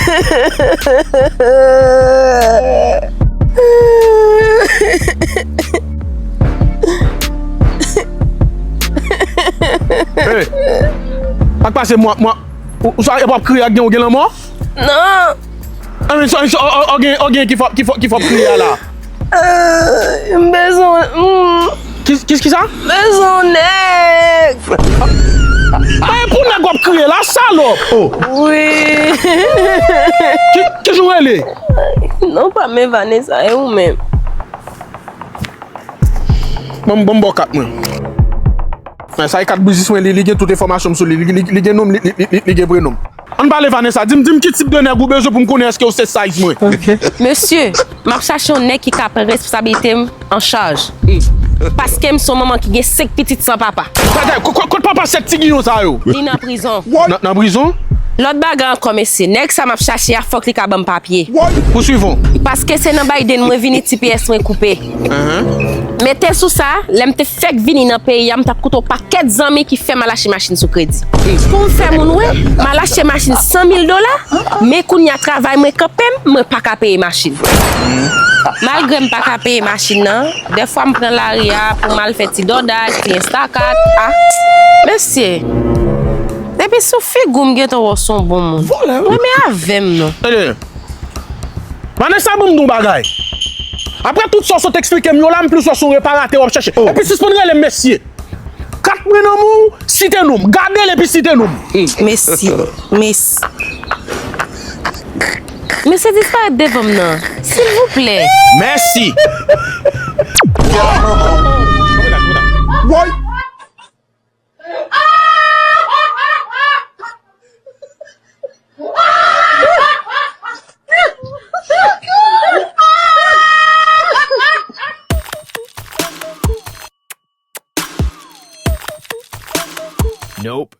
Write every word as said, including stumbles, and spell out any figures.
Hey! Pa k pase mwa, mwa, ou, ou sa, w ap kriye ak gen, ou gen lanmò? Non. An, men, so, so, o, o, o gen, o gen ki fò, ki fò, ki fò kriye a la. Euh, m bezwen, mm. Ki, ki, ki sa? Bezwen nèg. Pa e pou nèg w ap kriye la, salòp. Oh. Wi. Ki, ki jan w rele? Non, pa men Vanessa, e ou menm? Ban m, ban m ba w kat mwen. Men sa e kat biznis mwen, li, li gen tout enfòmasyon m sou li, li, li, li gen non m, li, li, li, li gen prenon m. Ann pale Vanessa, di m, di m ki tip de nèg ou bezwen pou m konnen èske w se size mwen. Mesye, m ap chache yon nèg ki ka pran responsabilite m an chaj. Paske m se yon manman ki gen senk pitit san papa. Gade, ko-, ko-, kot papa sèt ti giyon sa yo? Li nan prizon. Nan, nan prizon? Lòt bagay ankò, mesye, nèg sa m ap chache a, fòk li ka ban m papye. Pouswiv ou. Paske se nan Biden mwen vini, T P S mwen koupe. Mete sou sa, lè m te fèk vini nan peyi a, m t ap koute yon pakèt zanmi ki fè m al achte machin sou kredi. Pou m fè moun wè, m al achte machin san mil dola, men kounye a travay mwen kanpe m, mwen pa ka peye machin. Malgre m pa ka peye machin nan, dèfwa m pran lari a pou m al fè ti dòdaj, ti Instacart. Ah, mesye, depi sou figi w m gentan wè w se yon bon moun. Vòlè, wi. Renmen avè m non. Tande. Vanessa, ban m di w yon bagay. Apre tout sa w sot eksplike m yo la, m plis wè se yon reparatè w ap chèche. Oh. Epi sispann rele m mesye. Kat mwen nan men w, site non m. Gade l epi site non m. Mesi, mesi. Mesye disparèt devan m nan, silvouplè. Mèsi. Woy! Nope.